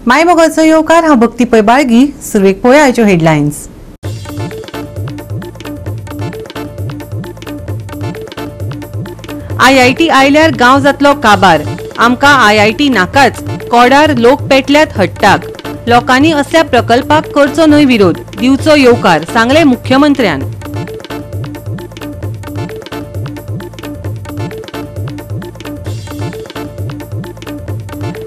मायमोगाचो येवकार. हांव भक्ती पै बाळगी. सुरवेक पळोवया आयच्यो हेडलायन्स. आयआयटी आयल्यार गांव जातलो काबार. आमकां आयआयटी नाकाच. कोडार लोक पेटल्यात हट्टाक. लोकांनी असल्या प्रकल्पाक करचो न्हय विरोध, दिवचो येवकार, सांगले मुख्यमंत्र्यान.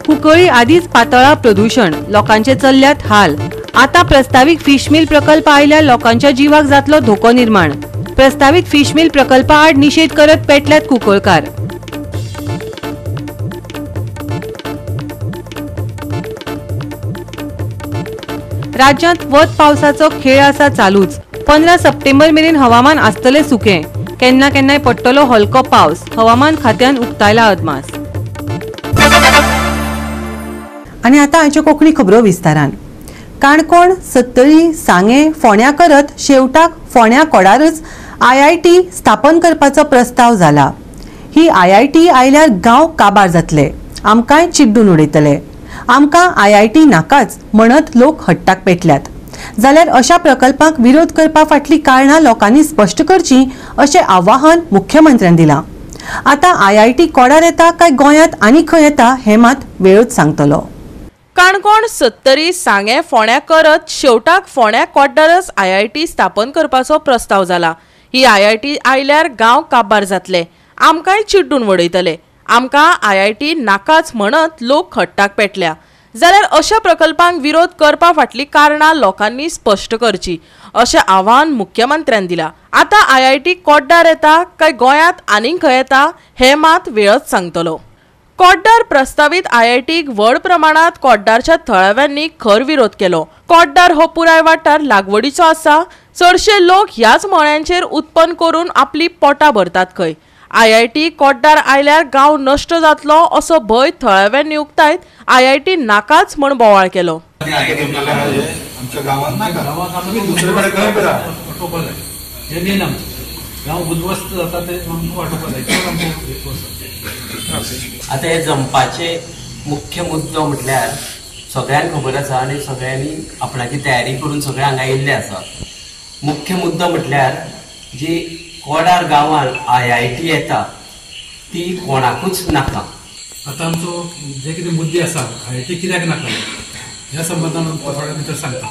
कुंकळी आदीच पातळा प्रदूषण, लोकांचे चल्ल्यात हाल. आता प्रस्तावित फिशमिल प्रकल्प आयल्यार लोकांच्या जीवाक जातलो धोको निर्माण. प्रस्तावित फिशमिल प्रकल्पा आड निषेध करत पेटल्यात कुंकळकार. राज्यांत वत पावसाचो खेळ आसा चालूच. 15 सप्टेंबर मेरेन हवामान आसतलें सुकें. केन्ना केन्नाय पडटलो हलको पावस. हवामान खात्यान उक्तायला अदमास. आनी आतां आयच्यो कोंकणी खबरो विस्तारान. काणकोण, सत्तरी, सांगें, फोंड्या करत शेवटाक फोंड्या कोडारच आयआयटी स्थापन करपाचो प्रस्ताव जाला. ही आयआयटी आयल्यार गांव काबार जातले, आमकांय चिड्डून उडयतले. आमकां आयआयटी नाकाच म्हणत लोक हट्टाक पेटल्यात. जाल्यार अशा प्रकल्पांक विरोध करपा फाटली कारणां लोकांनी स्पश्ट करची अशें आवाहन मुख्यमंत्र्यान दिलां. आतां आयआयटी कोडार येता काय गोंयांत आनी खंय येता हें मात वेळूच सांगतलो. काणकोण, सत्तरी, सांगें, फोंड्या करत शेवटाक फोंड्या कोड्डारच आयआयटी स्थापन करपाचो प्रस्ताव जाला. ही आयआयटी आयल्यार गांव काबार जातले, आमकांय चिड्डून वडयतले. आमकां आयआयटी नाकाच म्हणत लोक हट्टाक पेटल्या. जाल्यार अशा प्रकल्पांक विरोध करपा फाटली कारणां लोकांनी स्पश्ट करची अशें आव्हान मुख्यमंत्र्यान दिलां. आतां आयआयटी कोड्डार येता काय गोंयांत आनीक खंय येता हें मात वेळच सांगतलो. कोड्डार प्रस्तावीत आयआयटीक व्हड प्रमाणांत कोड्डारच्या थळाव्यांनी खर विरोध केलो. कोड्डार हो पुराय वाठार लागवडीचो आसा. चडशे लोक ह्याच मळ्यांचेर उत्पन्न करून आपली पोटां भरतात खंय. आयआयटी कोड्डार आयल्यार गांव नश्ट जातलो असो भंय थळाव्यांनी उक्तायत आयआयटी नाकाच म्हण बोवाळ केलो. आतां हे जमपाचे मुख्य मुद्दो म्हटल्यार सगळ्यांक खबर आसा आनी सगळ्यांनी आपणाची तयारी करून सगळे हांगा येयल्ले आसा. मुख्य मुद्दो म्हटल्यार जी कोडार गांवान आयआयटी येता ती कोणाकूच नाका. आतां आमचो जे कितें मुद्दे आसा आयआयटी कित्याक नाका ह्या संबंदान आमकां थोड्या भितर सांगता.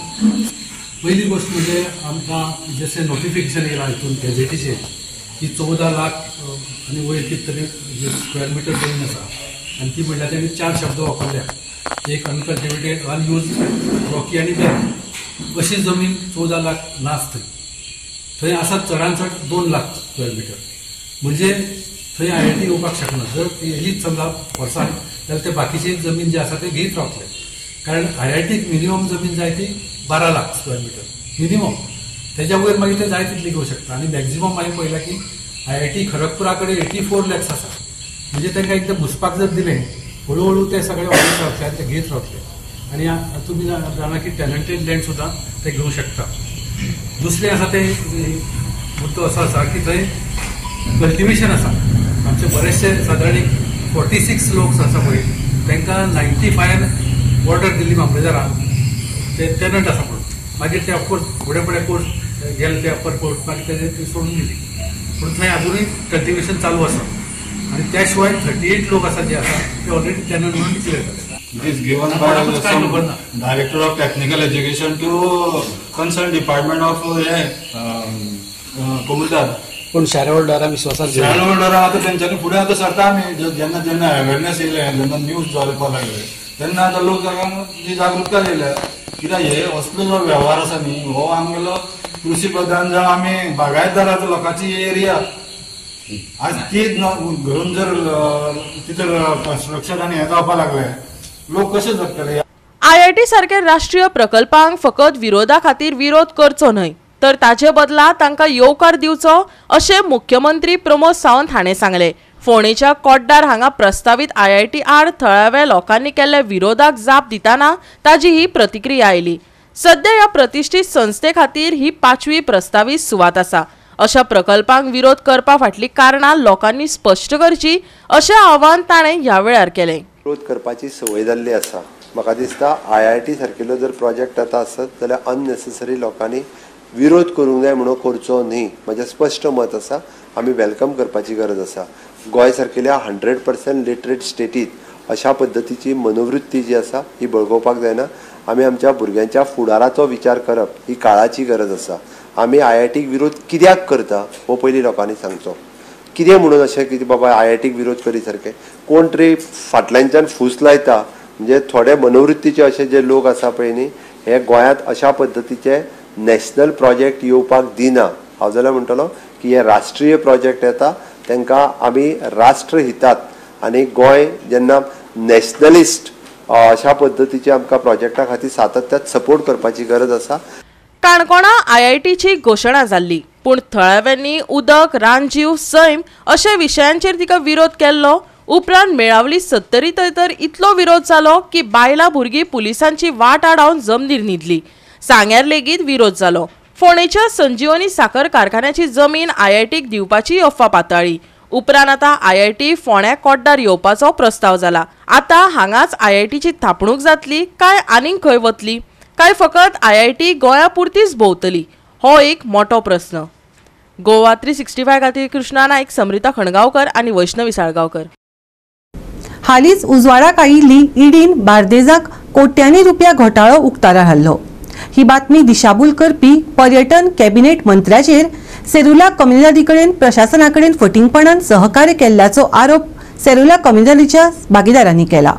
पयली गोश्ट म्हणजे आमकां जशें नोटिफिकेशन येयलां हितून गॅझेटीचेर की 14 लाख आनी वयर कितें तरी स्क्वेअर मिटर जमीन आसा आनी ती म्हणल्यार तेणी 4 शब्द वापरल्या, एक अनकल्टिवेटेड, अनयूज, रॉकी आनी बॅरन. अशी जमीन 14 लाख नाच थंय. थंय आसा चडान चड 2 लाख स्क्वेअर मिटर. म्हणजे थंय आयआयटी येवपाक शकना. जर येयलीच समजा वर्सान जाल्यार ते बाकीची जमीन जी आसा ते घेयत रावतले. कारण आयआयटीक मिनिमम जमीन जाय ती 12 लाख स्क्वेअर मिटर मिनिमम. तेज्या वयर मागीर ते जाय तितली घेवंक शकता. आनी मॅक्झिमम हांवें पळयलां की आयआयटी खरगपुरा कडेन 84 लॅक्स आसा. म्हणजे तांकां एकदां घुसपाक जर दिलें हळू हळू ते सगळे वाडत रावतले आनी ते घेयत रावतले. आनी तुमी जाणा की टॅलंटेड लँड सुद्दां ते घेवंक शकता. दुसरें आसा ते मुद्दो असो आसा की थंय कल्टिवेशन आसा. आमचे बरेचशे सादारण एक 46 लोक आसा पळय तांकां 95 ऑर्डर दिल्ली मामलेदारान, ते टेनंट आसा म्हणून. मागीर ते ऑफकोर्स फुडें फुडें कोर्ट गेले ते अपर कोर्ट, मागीर तेजे ती सोडून दिली. पूण थंय आजुनूय कल्टिवेशन चालू आसा आनी त्या शिवाय 38 लोक आसा जे आसा ते ऑलरेडी टेनंट म्हणून डिक्लेअर जाले. It is given by some Director of Technical Education to concerned department of कोमुलदार. पूण शेअर होल्डरां विश्वासात घेवन शेअर होल्डरां आतां तेंच्यांनी फुडें आतां सरता आमी. जेन्ना जेन्ना अवेरनेस येयलें, जेन्ना न्यूज जावपाक लागले तेन्ना आतां लोक जी जागृताय येयल्या. कित्याक हे असलो जो वेव्हार आसा न्ही हो आमगेलो कृषी प्रधान जावं आमी बागायतदाराचो लोकांची एरिया आज ती घरून जर तिथं कन्स्ट्रक्शन आनी हें जावपाक लागलें लोक कशे जगतले. आयआयटी सारके राष्ट्रीय प्रकल्पांक फकत विरोधा खातीर विरोध करचो न्हय तर ताजे बदला तांकां येवकार दिवचो अशें मुख्यमंत्री प्रमोद सावंत हाणें सांगलें. फोंडेच्या कोड्डार हांगा प्रस्तावीत आयआयटी आड थळाव्या लोकांनी केल्ल्या विरोधाक जाप दितना ताजी ही प्रतिक्रिया आयली. सध्या ह्या प्रतिष्ठित संस्थे खातीर ही 5वी प्रस्तावीत सुवात आसा. अशा प्रकल्पांक विरोध करपा फाटली कारणां लोकांनी स्पश्ट करची अशें आवाहन ताणें ह्या वेळार केलें. विरोध करपाची संवय जाल्ली आसा. म्हाका दिसता IIT सारकिल्लो जर प्रोजेक्ट आतां आसत जाल्यार अननेसेसरी लोकांनी विरोध करूंक जाय म्हणून करचो न्ही, म्हजें स्पश्ट मत आसा. आमी welcome करपाची गरज आसा. गोंय सारकिल्या 100% लिटरेट स्टेटीत अशा पद्दतीची मनोवृत्ती जी आसा ही बळगोवपाक जायना. आमी आमच्या भुरग्यांच्या फुडाराचो विचार करप ही काळाची गरज आसा. आमी IITक विरोध कित्याक करता हो पयलीं लोकांनी सांगचो. कितें म्हणून अशें की बाबा IITक विरोध करी सारकें कोण तरी फाटल्यानच्यान फूस लायता, म्हणजे थोडे मनोवृत्तीचे अशे जे लोक आसा पळय न्ही, हे गोंयांत अशा पद्दतीचे नॅशनल प्रोजेक्ट येवपाक दिना. हांव जाल्यार म्हणटलो की हे राष्ट्रीय प्रोजेक्ट येता तांकां आमी राष्ट्रहितात आनी गोंय जेन्ना नॅशनलिस्ट अशा पद्दतीचे आमकां प्रोजेक्टा खातीर सातत्यात सपोर्ट करपाची गरज आसा. काणकोणा IITची घोशणा जाल्ली, पूण थळाव्यांनी उदक, रानजीव, सैम अशा विशयांचेर तिका विरोध केल्लो. उपरांत मेळावली सत्तरी थंय तर इतलो विरोध जालो की बायलां भुरगीं पुलिसांची वाट आडावन जमनीर न्हिदली. सांग्यार लेगीत विरोध जालो. फोंडेच्या संजीवनी साखर कारखान्याची जमीन IITक दिवपाची अफवा पातळ्ळी. उपरांत आतां IIT फोंड्या कोड्डार येवपाचो प्रस्ताव जाला. आतां हांगाच IITची थापणूक जातली काय आनीक खंय वतली, काय फकत IIT गोंया पुरतीच भोंवतली, हो एक मोठो प्रस्न. गोवा 365 खातीर कृष्णा नायक, समृता खणगांवकर आनी वैष्णवी साळगांवकर. हालींच उजवाडाक आयिल्ली ईडीन बार्देजाक कोट्यांनी रुपया घोटाळो उक्ताडार हाडलो. ही बातमी दिशाभूल करपी पर्यटन कॅबिनेट मंत्र्याचेर सेरुला कम्युनिदादी कडेन प्रशासना कडेन फटींगपणान सहकार्य केल्ल्याचो आरोप सेरुला कम्युनिदादीच्या भागीदारांनी केला.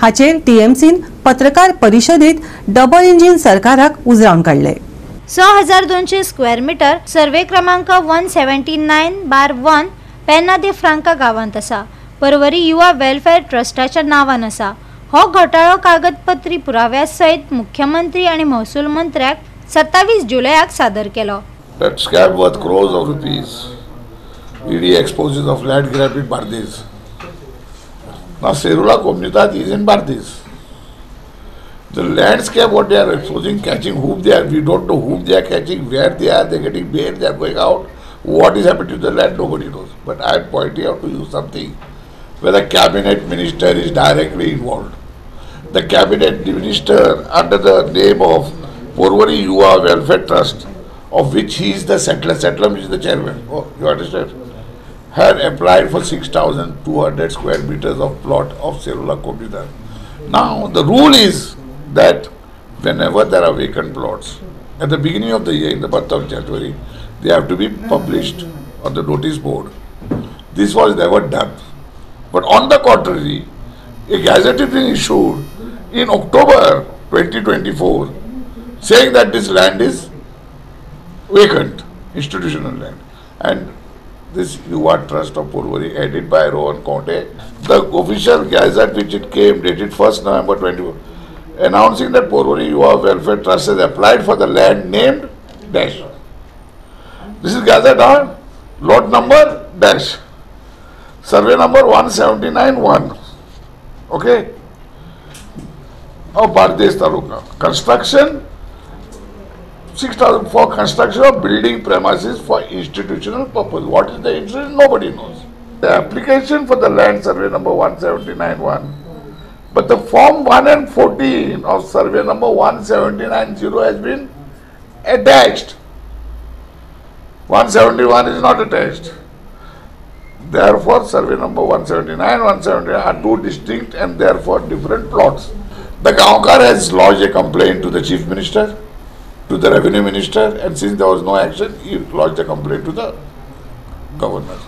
हाचेर टीएमसीन पत्रकार परिशदेत डबल इंजीन सरकाराक उजरावन काडले. 6200 स्क्वेअर मीटर सर्वे क्रमांक 179/1 पेन्ना दे फ्रांका गांवांत आसा. परवरी युवा वेलफेअर ट्रस्टाच्या नांवान आसा. हो घोटाळो कागदपत्री पुराव्या सयत मुख्यमंत्री आनी महसूल मंत्र्याक 27 जुलयाक सादर केलो. That scam worth crores of rupees. ED exposes of land grab in Bardez. Now Serula Comunidade is in Bardez. The landscape what they are exposing, catching whom they are, we don't know whom they are catching, where they are, they are getting bail, they are going out. What is happening to the land, nobody knows. But I am pointing out to you something where the cabinet minister is directly involved. The cabinet minister under the name of Porvorim Yuva Welfare Trust, of which he is the settler, settler is the chairman, oh, you understand, had applied for 6,200 square meters of plot of Serula Comunidade. Now the rule is that whenever there are vacant plots, at the beginning of the year, in the month of January, they have to be published on the notice board. This was never done. But on the contrary, a gazette has been issued in October 2024 saying that this land is vacant, institutional land. And this Yuva Trust of Porvorim, headed by Rohan Conte, the official gazette which it came dated 1st November 24, announcing that Porvorim Yuva Welfare Trust has applied for the land named dash. This is gazette on lot number dash, survey number 179-1, okay, of Bardez Taluka. Construction 6,000 for construction of building premises for institutional purpose. What is the institution? Nobody knows. The application for the land survey number 179-1, but the form 1 and 14 of survey number 179-0 has been attached. 171 is not attached. Therefore, survey number 179, 179 are two distinct and therefore different plots. The Gaonkar has lodged a complaint to the Chief Minister, to the Revenue Minister, and since there was no action, he lodged a complaint to the Governor.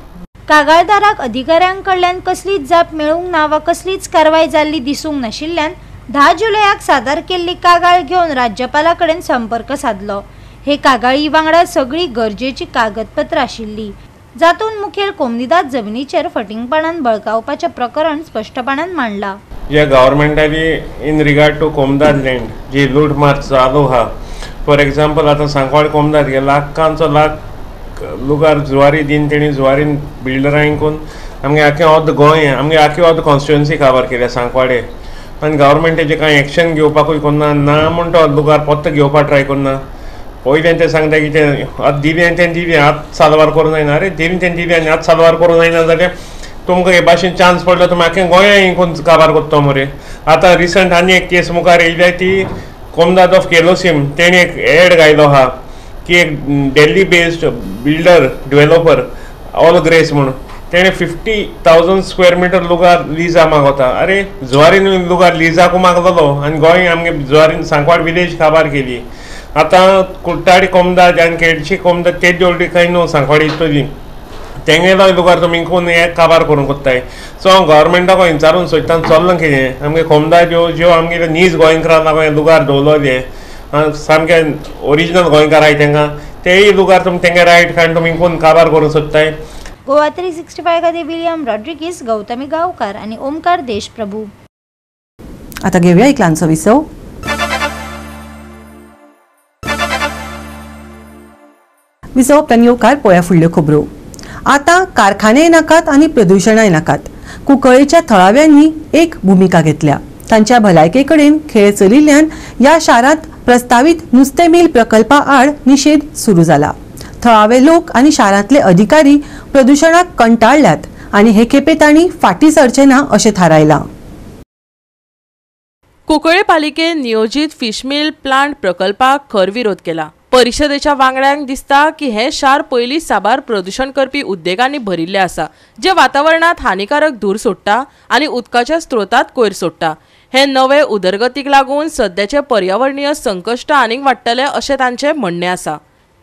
कागाळदाराक अधिकाऱ्यांकडल्यान कसलीच जाप मेळूंक ना वा कसलीच कारवाय जाल्ली दिसूंक नाशिल्ल्यान 10 जुलयाक सादर केल्ली कागाळ घेवन राज्यपाला कडेन संपर्क सादलो. हे कागाळी वांगडा सगळी गरजेची कागदपत्रां आशिल्ली, जातून मुखेल कोमनिदाद जमिनीचेर फटींगपणान बळकावपाचें प्रकरण स्पश्टपणान मांडला. जे गव्हर्मेंटाची इन रिगार्ड टू कोमदाद लँड जी लूटमार चालू आहा, फॉर एग्जाम्पल आतां सांकवाळ कोमदाद हे लाखांचो लाख लुगार जुवारी दिन तेणी जुवारीन बिल्डरांक करून आमगे आख्खें अर्द गोंय, आमगे आख्खी अर्द कॉन्स्टिट्युएन्सी काबार केल्या सांकवाडे. आनी गव्हर्मेंटाचें कांय एक्शन घेवपाकूय कोन्ना ना म्हण तो लुगार परतो घेवपाक ट्राय कोन्ना. पयलें ते सांगता की तें आतां दिलें तें दिलें, आतां साल्वार करूं जायना. अरे दिलें तें दिलें आनी आतां साल्वार करूं जायना जाल्यार तुमकां हे भाशेन चान्स पडलो तुमी आख्खे गोंया हिंकून काबार कोत्तो मरे. आतां रिसंट आनी एक केस मुखार येयल्या ती कोमदाद ऑफ केलोसीम तेणी एक एड घायलो आहा की एक Delhi based builder developer All Grace म्हणून तेणें 50,000 स्क्वेअर मिटर लुगार लिजा मागोता. अरे जुवारीन लुगार लिजाकू मागलेलो आनी गोंय आमगे जुवारीन सांकवाड विलेज काबार केली. आतां कुट्टाडी कोमदाद आनी केळशी कोमदाद ते जोडली खंय न्हू सांकवाड इतली तेंगेलो लुगार तुमी कोण हे काबार करूंक कोत्ताय. सो हांव गव्हर्मेंटाक विचारून सोदता चल्लां कितें आमगे कोमदाद ज्यो ज्यो आमगे नीज गोंयकारां लागून लुगार दवरलोले सामके ओरिजिनल गोंयकार आहाय तेंकां तेय लुगार तुमी तेंगे रायट काडून तुमी कोण काबार करूंक सोदताय. गोवा 365 खातीर विलियम रॉड्रिगीस, गौतमी गांवकार आनी ओमकार देशप्रभू. आता घेऊया एक ल्हानसो विसव. विसव उपरांत येवकार पळोवया फुडल्यो खबरो. आतां कारखानेय नाकात आनी प्रदुशणाय नाकात. कुंकळेच्या थळाव्यांनी एक भुमिका घेतल्या. तांच्या भलायके कडेन खेळ चलिल्ल्यान ह्या शारांत प्रस्तावीत नुस्तें मील प्रकल्पा आड निशेध सुरू जाला. थळावे लोक आनी शारांतले अधिकारी प्रदुशणाक कंटाळल्यात आनी हे खेपे तांणी फाटीं सरचें ना अशें थारायलां. कुंकळे पालिकेन नियोजीत फिशमील प्लांट प्रकल्पाक खर विरोध केला. परिशदेच्या वांगड्यांक दिसता की हें शार पयलीं साबार प्रदुशण करपी उद्देगांनी भरिल्लें आसा, जे वातावरणांत हानिकारक धूर सोडटा आनी उदकाच्या स्त्रोतांत कोयर सोडटा. हे नवे उदरगतीक लागून सद्याचे पर्यावरणीय संकश्ट आनीक वाडटले अशें तांचें म्हणणें आसा.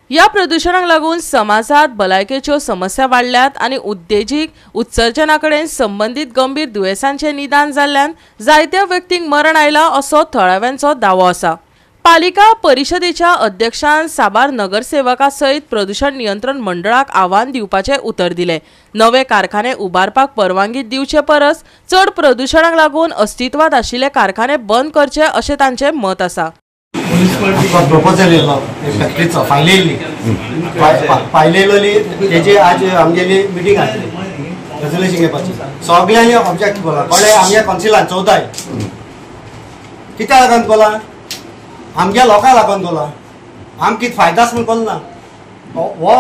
ह्या प्रदुशणाक लागून समाजांत भलायकेच्यो समस्या वाडल्यात आनी उद्देगीक उत्सर्जना कडेन संबंदीत गंभीर दुयेंसांचें निदान जाल्ल्यान जायत्या व्यक्तींक मरण आयलां असो थळाव्यांचो दावो आसा. पालिका परिशदेच्या अध्यक्षान साबार नगरसेवकां सयत प्रदुशण नियंत्रण मंडळाक आव्हान दिवपाचें उतर दिलें. नवे कारखाने उबारपाक परवानगी दिवचे परस चड प्रदुशणाक लागून अस्तित्वांत आशिल्ले कारखाने बंद करचे अशें तांचें मत आसा. प्रपोजल येयलो फॅक्टरीचो फायल येयली, फायल येयलोली तेजी आज आमगेली मिटींग आसली रेजोल्युशन घेवपाची. सगळ्यांनी ऑब्जेक्ट केला कोणे आमगे कावन्सिलान 14 कित्याक लागून कोला, आमगे लोकां लागून कोला, आम कितें फायदाच म्हूण कोल ना. हो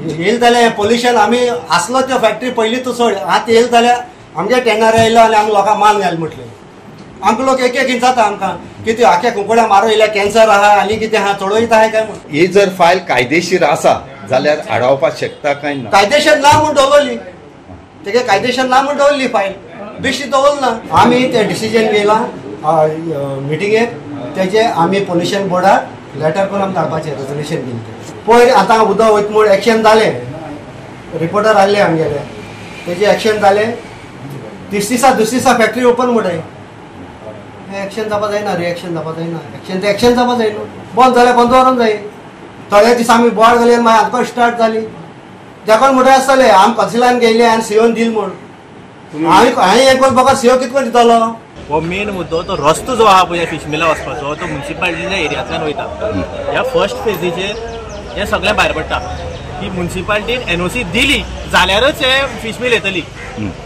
येयले जाल्यार पोल्युशन आमी आसलो त्यो फॅक्टरी पयलीं तूं सोड, आतां येयले जाल्यार आमगे टेंडर येयलो आनी आमी लोकांक माल घाल म्हटलें. आमकां लोक एक एक जाता आमकां कितें आख्या कुंकड्या मारो येयल्या कॅन्सर आहा आनी कितें आहा चडोयत आहा काय म्हूण. ही जर फायल कायदेशीर आसा जाल्यार आडावपाक शकता काय ना? कायदेशीर ना म्हूण दवरली तेगे, कायदेशीर ना म्हूण दवरली फायल, बेश्टी दवरली ना. आमी ते डिसिजन घेयलां मिटिंगेक, तेजे आमी पोल्युशन बोर्डाक लेटर करून आमी धाडपाचें रेजोल्युशन घेवन. पयर आतां उदक वयता म्हूण एक्शन जालें, रिपोर्टर आहले आमगेले, तेजें एक्शन जालें. तिसरी दिसा दुसरी दिसा फॅक्टरी ओपन म्हणटाय. एक्शन जावपा जायना, रिएक्शन जावपा जायना, एक्शन ते एक्शन जावपा जाय न्हू. बंद जाल्यार बंद दवरूंक जाय. थोड्या दिसा आमी बोर्ड घाली मागीर आमकां स्टार्ट जाली. तेका म्हणटा आसतलें आमी कावन्सिलान गेले आनी सीओन दिल म्हूण. हांवें हें करून बगर सीओ कितें करून दितलो? हो मेन मुद्दो तो रस्तो जो आहा पळय फिश मिला वचपाचो तो मुन्सिपालिटीच्या एरियांतल्यान वयता. ह्या फर्स्ट फेजीचेर हें सगळें भायर पडटा की मुन्सिपालिटीन एनओसी दिली जाल्यारच हे फिश मिल येतली.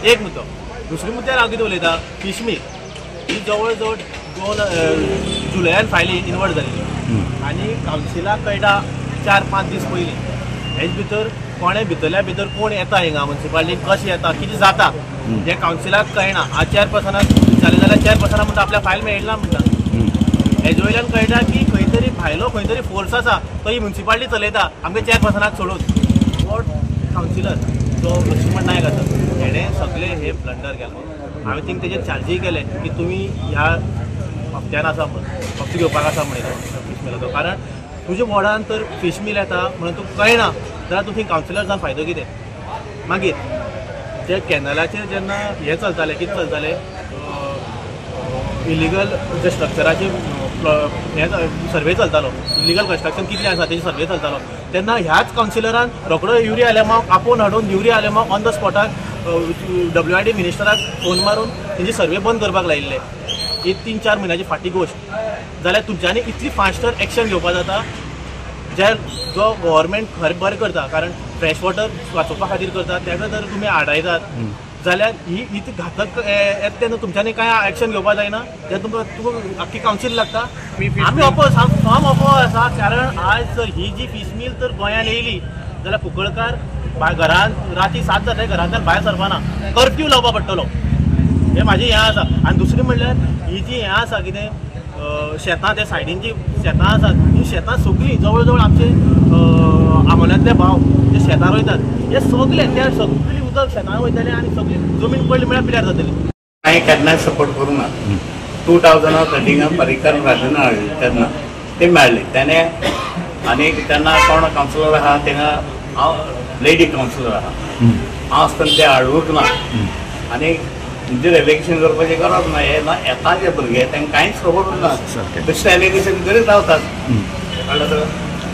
एक मुद्दो. दुसरे मुद्द्यार हांव कितें उलयता, फिश मिल ही जवळ जवळ 2 जुलयान फायली इनवर्ट जाली आनी कावन्सिलाक कळटा 4-5 दीस पयलीं. हेच भितर कोणें भितरल्या भितर कोण येता हिंगा मुन्सिपालिटीन कशें येता कितें जाता हें कावन्सिलाक कळना. आज चेअरपर्सनाक विचारलें जाल्यार चेअरपर्सना म्हणटा आपल्या फायल मेळना म्हणटा. हेजे वयल्यान कळटा की खंय तरी भायलो खंय तरी फोर्स आसा तो ही मुन्सिपालिटी चलयता आमगे चेअरपर्सनाक सोडून. वॉर्ड कावन्सिलर जो लक्ष्मण नायक आसा हेणें सगळे हे ब्लंडर केला. हांवें थिंग तेजेर चार्जीय केले की तुमी ह्या हप्त्यान आसा म्हण हप्तो घेवपाक आसा म्हणून फीश मिलाचो, कारण तुज्या वॉर्डान तर फीश मिल येता म्हणून तुका कळना जाल्यार तूं थंय कावन्सिलर जावन फायदो कितें. मागीर जे कॅनलाचेर जेन्ना हें चलतालें कितें चलतालें इलिगल जे स्ट्रक्चराचे हें सर्वे चलतालो, इलिगल कन्स्ट्रक्शन कितलें आसा तेजे सर्वे चलतालो तेन्ना ह्याच कावन्सिलरान रोकडो युरिया आलेमाक आपोवन हाडून युरिया आलेमाक ऑन the स्पॉटाक WID मिनिस्टराक फोन मारून तेंची सर्वे बंद करपाक लायिल्ले. ही 3-4 म्हयन्याची फाटी गोश्ट. जाल्यार तुमच्यांनी इतली फास्टर एक्शन घेवपाक जाता जे जो गव्हर्मेंट खरें बरें करता, कारण फ्रेश वॉटर वाचोवपा खातीर करता तेका जर तुमी आडायतात जाल्यार ही इतली घातक येता तेन्ना तुमच्यांनी कांय एक्शन घेवपाक जायना. जेन्ना तुमकां तुका आख्खी कावन्सील लागता. आमी ऑपोज, फर्म ऑपोज आसा, कारण आज जर ही जी फीश मील तर गोंयांत येयली जाल्यार कुंकळकार घरान राती 7 जातले घरांतल्यान भायर सरपाना, कर्फ्यू लावपा पडटलो, हें म्हाजें हें आसा. आनी दुसरें म्हणल्यार ही जी हें आसा कितें शेतां, त्या सायडीन जी शेतां आसात हीं शेतां सगळीं जवळ जवळ आमचे आमोल्यांतले भाव जे शेतां रोयतात हे सगळे त्या सगळी उदक शेतां वयतलें आनी सगळी जमीन पडली म्हळ्यार पिड्यार जातली. हांवें केन्नाच सपोर्ट करूंक ना. 2013 पर्रीकार राजना हाडले तेन्ना ते मेळ्ळे तेणे, आनी तेन्ना कोण कावन्सिलर आहा तेंगा हांव लेडी कावन्सिलर आहा, हांव आसतना ते हाडूंक ना आनी म्हणजे एलिगेशन करपाची गरज ना. हे ना येताचे भुरगे तांकां कांयच खबर ना, बेश्टे एलिगेशन करीत रावतात. कळ्ळें तुका?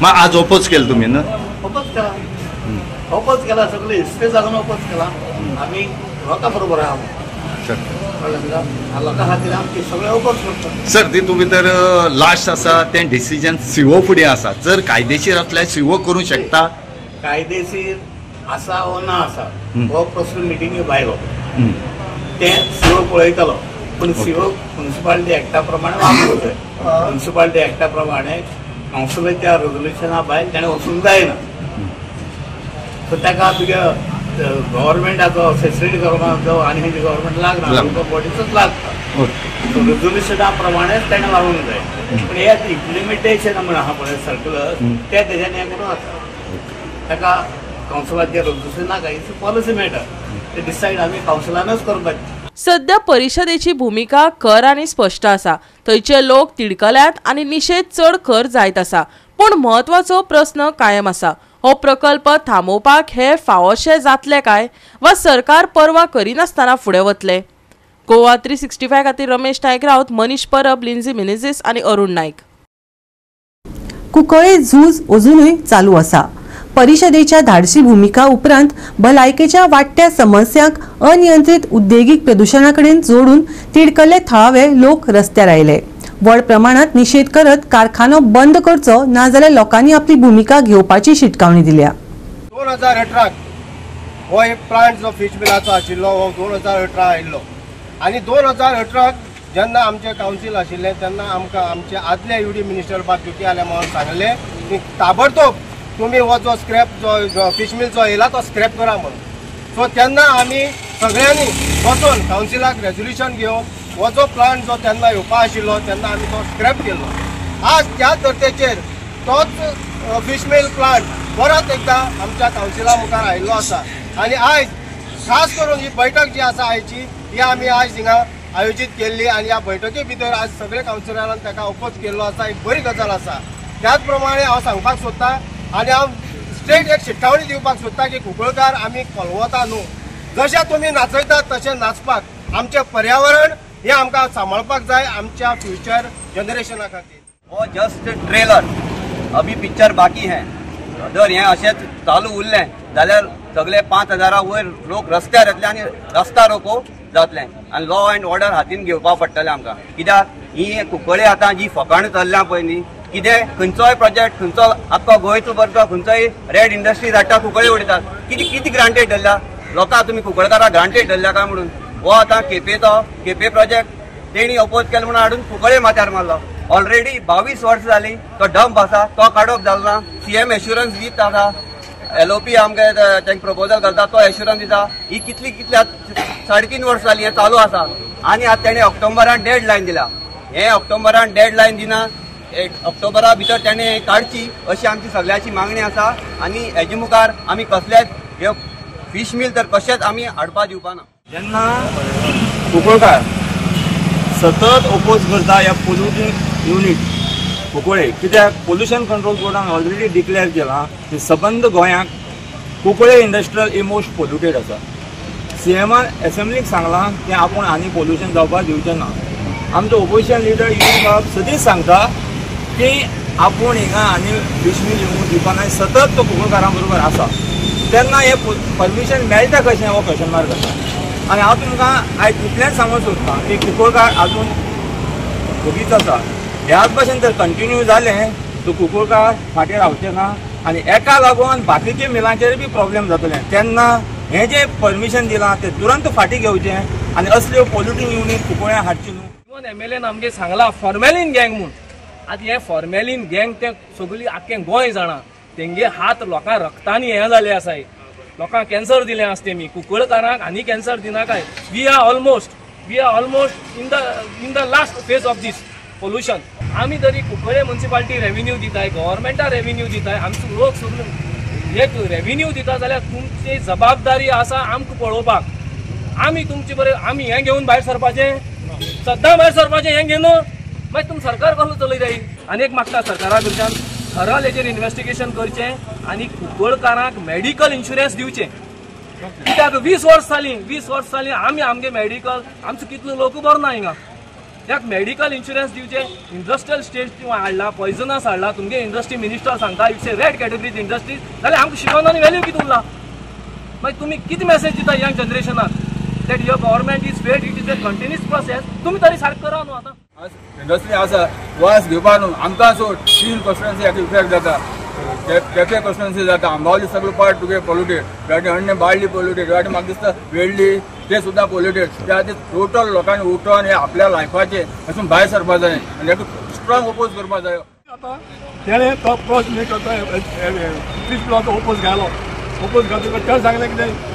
मागीर आज ओपोज केलें तुमी न्हू? ओपोज केला, ओपोज केला, सगळे हिस्ट्री जागून ओपोज केला. आमी लोकां बरोबर आहा, कळ्ळें तुका? लोकां खातीर आमचे सगळे ओपोज करता. सर तितून भितर लास्ट आसा तें डिसिजन सीओ फुडें आसा, जर कायदेशीर आसल्यार सीओ करूंक शकता. कायदेशीर आसा वो ना आसा हो प्रस्न मिटिंगे भायलो, तें सीओ पळयतलो. पूण सीओ मुन्सिपालिटी एक्टा प्रमाणे वापरूंक जाय. मुन्सिपालिटी एक्टा प्रमाणे कावन्सिलाच्या रेजोल्युशना भायर तेणें वचूंक जायना. सो ताका तुज्या गव्हर्मेंटाचो फेसिलिटी गव्हर्मेंटाचो आनी खंयच्या गव्हर्मेंट लागना, लोकल बॉडीचोच लागता. सो रेजोल्युशना प्रमाणेच तेणें वागूंक जाय. पूण हें आतां इम्प्लिमेंटेशन म्हण आहा पळय सर्क्युलर, तें तेज्यान हें करूं जाता. ताका कावन्सिलाचें रेजोल्युशन नाका, it's policy matter, ते डिसायड आमी कावन्सिलानूच करपाचें. सध्या परिशदेची भुमिका खर आनी स्पश्ट आसा. थंयचे लोक तिडकल्यात आनी निशेध चड खर जायत आसा, पूण म्हत्वाचो प्रस्न कायम आसा, हो प्रकल्प थांबोवपाक हे फावोशे जातले काय वा सरकार पर्वा करिनासतना फुडें वतले? गोवा 365 खातीर रमेश नायक राऊत, मनीष परब, लिंझी मिनेझीस आनी अरुण नायक. कुंकळे झूज अजुनूय चालू आसा. परिशदेच्या धाडसी भुमिका उपरांत भलायकेच्या वाडट्या समस्यांक अनियंत्रीत उद्देगीक प्रदुशणा कडेन जोडून तिडकल्ले थळावे लोक रस्त्यार आयले. व्हड प्रमाणात निशेध करत कारखानो बंद करचो नाजाल्यार लोकांनी आपली भुमिका घेवपाची शिटकावणी दिल्या. 2018 हो एक प्लांट जो फिश मिलाचो आशिल्लो हो 2018 आयिल्लो आनी 2018 जेन्ना आमचे कावन्सील आशिल्लें तेन्ना आमकां आमचे आदले युडी मिनिस्टर बाब ज्योती आलेमावान सांगलें की ताबडतोब तुमी हो जो स्क्रॅप जो फिश मिल जो येयला तो स्क्रॅप करा म्हणून. सो तेन्ना आमी सगळ्यांनी बसून कावन्सिलाक रेजोल्युशन घेवन हो जो प्लांट जो तेन्ना येवपा आशिल्लो तेन्ना आमी तो स्क्रॅप केल्लो. आज त्याच धर्तेचेर तोच फिश मिल प्लांट परत एकदां आमच्या कावन्सिला मुखार आयिल्लो आसा आनी आयज खास करून ही बैठक जी आसा आयची ही आमी आयज हिंगा आयोजीत केल्ली आनी ह्या बैठके भितर आज सगळे कावन्सिलरान ताका ओपोज केल्लो आसा. एक बरी गजाल आसा. त्याच प्रमाणे हांव सांगपाक सोदता आनी हांव स्ट्रेट एक शिटकावणी दिवपाक सोदता की कुंकळकार आमी कोलवता न्हू, जशें तुमी नाचयतात तशें नाचपाक आमचें पर्यावरण हें आमकां सांबाळपाक जाय आमच्या फ्युचर जनरेशना खातीर. हो जस्ट ट्रेलर, अभी पिक्चर बाकी है. जर हें अशेंच चालू उरलें जाल्यार सगळे 5000 वयर लोक रस्त्यार येतले आनी रस्ता रोको जातलें आनी लॉ एंड ऑर्डर हातीन घेवपाक पडटलें आमकां. कित्याक ही कुंकळे आतां जी फकाणां चल्ल्या पळय न्ही, कितें खंयचोय प्रोजेक्ट खंयचो आख्खो गोंयचो बरतो खंयचोय रेड इंडस्ट्री हाडटा कुंकळे उडयतात. कितें कितें ग्रांटेड धरल्या लोकांक तुमी कुंकळकारां ग्रांटेड धरल्या काय म्हणून. हो आतां केपेचो केपे प्रोजेक्ट तेणी अपोज केलो म्हणून हाडून कुंकळे माथ्यार मारलो. ऑलरेडी 22 वर्सां जालीं तो डंप आसा तो काडप जालो ना. सीएम एश्युरन्स दीत आसा, एलओपी आमकां तांकां प्रपोजल घालता तो एश्युरन्स दिता. ही कितली कितली 3.5 वर्सां जालीं हें चालू आसा आनी आतां तेणें ऑक्टोबरान डेड लायन दिला. हें ऑक्टोबरान डेड लायन दिना, ऑक्टोबरा भितर तेणें काडची अशी आमची सगळ्यांची मागणी आसा आनी हेजे मुखार आमी कसलेच हे फिश मिल तर कशेंच आमी हाडपा दिवपा ना. जेन्ना कुंकळकार सतत ओपोज करता ह्या पोल्युटींग युनीट कुंकळे, कित्याक पोल्युशन कंट्रोल बोर्डान ऑलरेडी डिक्लेअर केलां की सबंद गोंयाक कुंकळे इंडस्ट्रियल ही मोस्ट पोल्युटेड आसा. सीएमान एसेंब्लीक सांगलां की आपूण आनी पोल्युशन जावपाक दिवचें ना. आमचो ओपोजिशन लिडर युवी बाब सदींच सांगता की आपूण हिंगा आनी फिश मिल येवंक दिवपा ना, सतत तो कुंकळकारां बरोबर आसा. तेन्ना हें परमिशन मेळटा कशें हो क्वेशन मार्क आसा. आनी हांव तुमकां आयज इतलेंच सांगूंक सोदतां की कुंकळकार आजून वोगीच आसा. ह्याच भशेन जर कंटिन्यू जालें तर कुंकळकार फाटीं रावचें ना आनी एका लागून बाकीच्या मिलांचेर बी प्रॉब्लेम जातले. तेन्ना हें जें परमिशन दिलां तें तुरंत फाटीं घेवचें आनी असल्यो पोल्युटींग युनीट कुंकळ्यां हाडची न्हू. इवन एमएलएन आमगे सांगलां फॉर्मेलीन गँग म्हूण. आतां हें फॉर्मेलीन गँग तें सगळी आख्खें गोंय जाणा, तेंगे हात लोकां रक्तांनी हें जालें आसाय. लोकांक कॅन्सर दिलें आसा तेमी, कुंकळकारांक आनी cancer दिनाकाय. We are almost in the last phase of this pollution. आमी तरी कुंकळे मुन्सिपालिटी रेविन्यू दिताय, गव्हर्मेंटा रेविन्यू दिताय, आमचो लोक सगळो एक रेविन्यू दिता जाल्यार तुमची जबाबदारी आसा आमकां पळोवपाक. आमी तुमचे बरें आमी हें घेवन भायर सरपाचें, सद्दां भायर सरपाचें हें घेवन मागीर तुमी सरकार कसलो चलयताय. आनी एक मागता सरकारा कडच्यान थरल हेजेर इन्वेस्टिगेशन करचें आनी कुंकळकारांक मेडिकल इन्शुरन्स दिवचें. कित्याक 20 वर्स जालीं, 20 वर्स जालीं आमी आमगे मेडिकल आमचो कितलो लोक बरो ना हिंगा. त्याक मेडिकल इन्शुरन्स दिवचें. इंडस्ट्रियल स्टेट हाडला, पॉयजनस हाडला, तुमगे इंडस्ट्री मिनिस्टर सांगता it's a red categories industry, जाल्यार आमकां शिकोवन आनी व्हॅल्यू कितें उरला? मागीर तुमी कितें मॅसेज दिता young जनरेशनाक that your government is failed, it is a continuous process. तुमी तरी सारकें करा न्हू. आतां इंडस्ट्री आसा वास घेवपा न्हू आमकां सोड शील कॉन्स्टिट्युएन्सी हाका इफेक्ट जाता, केपें कॉन्स्टिट्युएन्सी जाता, आंबावली सगळो पार्ट तुगे पोल्युटेड, वाटे अण्णे बाळ्ळी पोल्युटेड, वाटे म्हाका दिसता वेडली ते सुद्दां पोल्युटेड. त्या खातीर टोटल लोकांनी उठोन हे आपल्या लायफाचे अशें भायर सरपा जाय आनी हेका स्ट्रॉंग ओपोज करपा जाय. आतां तेणें तो प्रश्न हे करता फिश मिलाचो ओपोज घालो, ओपोज घातकच तेणें सांगलें कितें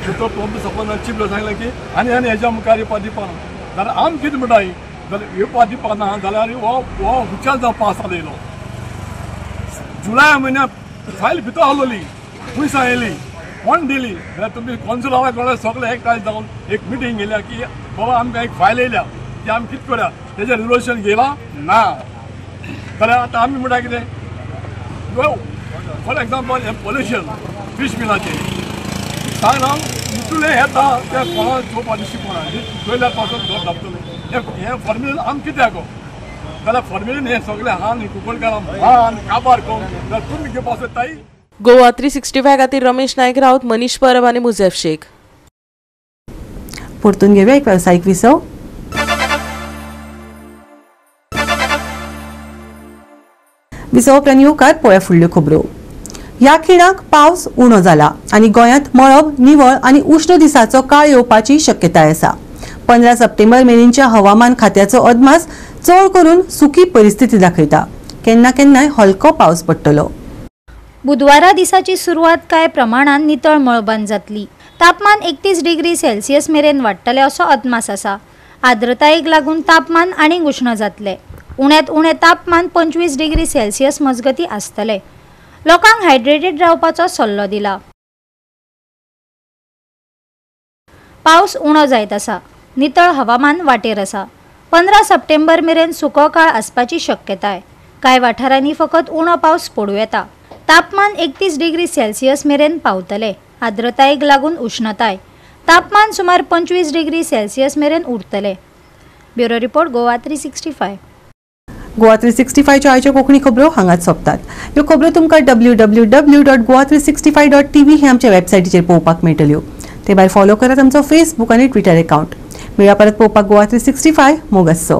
तो पंप सपोज चिपलो सांगलें की आनी आनी हेज्या मुखार येवपा दिवपाना जाल्यार आमी कितें म्हणटाय जाल्यार येवपा दिवपाना जाल्यार हो हो हुशार जावपा आसा येयलो जुलय म्हयन्याक फायल भितर आहलोली, पयसा येयली, कोण दिली जाल्यार तुमी कॉन्सुलारा कडेन सगळे एकठांय जावन एक मिटींग घेयल्या की बाबा आमकां एक फायल येयल्या ती आमी कितें करूया, तेजें रिजोल्युशन घेयलां ना जाल्यार आतां आमी म्हणटा कितें फॉर एग्जाम्पल हें पोल्युशन फीश मिलाचें सांग हांव इतलें येता त्या कोणा चोवपा दिश्टी पडना, चोयल्यार पासून घर धांपतलें. हें फॉर्मेलिन आमी कित्याक जाल्यार फॉर्मेलिन हें सगळें आहा न्ही कुंकळकारां मान काबार करून जाल्यार तुमी घेवपा सोदताय. गोवा 365 खातीर रमेश नायक राऊत, मनीष परब आनी मुझेफ शेख. परतून घेवया एक वेवसायीक विसव. विसव उपरांत येवकार पळोवया फुडल्यो खबरो. ह्या खिणाक पावस उणो जाला आनी गोंयांत मळब निवळ आनी उश्ण दिसाचो काळ येवपाची शक्यताय आसा. 15 सप्टेंबर मेरेनच्या हवामान खात्याचो अदमास चड करून सुकी परिस्थिती दाखयता. केन्ना केन्नाय हलको पावस पडटलो. बुधवारा दिसाची सुरवात कांय प्रमाणान नितळ मळबान जातली. तापमान 31 डिग्री सेल्सियस मेरेन वाडटलें असो अदमास आसा. आर्द्रतायेक लागून तापमान आनीक उश्ण जातलें. उण्यांत उणें तापमान 25 डिग्री सेल्सियस मजगती आसतलें. लोकांक हायड्रेटेड रावपाचो सल्लो दिला. पावस उणो जायत आसा. नितळ हवामान वाटेर आसा. 15 सप्टेंबर मेरेन सुको काळ आसपाची शक्यताय. कांय वाठारांनी फकत उणो पावस पडूं येता. तापमान 31 डिग्री सेल्सियस मेरेन पावतलें. आर्द्रतायेक लागून उश्णताय. तापमान सुमार 25 डिग्री सेल्सियस मेरेन उरतलें. Bureau report, Goa 365. Goa 365च्यो आयच्यो कोंकणी खबरो हांगाच सोंपतात. ह्यो खबरो तुमकां www.goa365.tv हे आमच्या वेबसायटीचेर पळोवपाक मेळटल्यो. ते भायर फॉलो करात आमचो फेसबूक आनी ट्विटर एकावंट. मेळया परत पळोवपाक गोवा 365. मोग आसचो.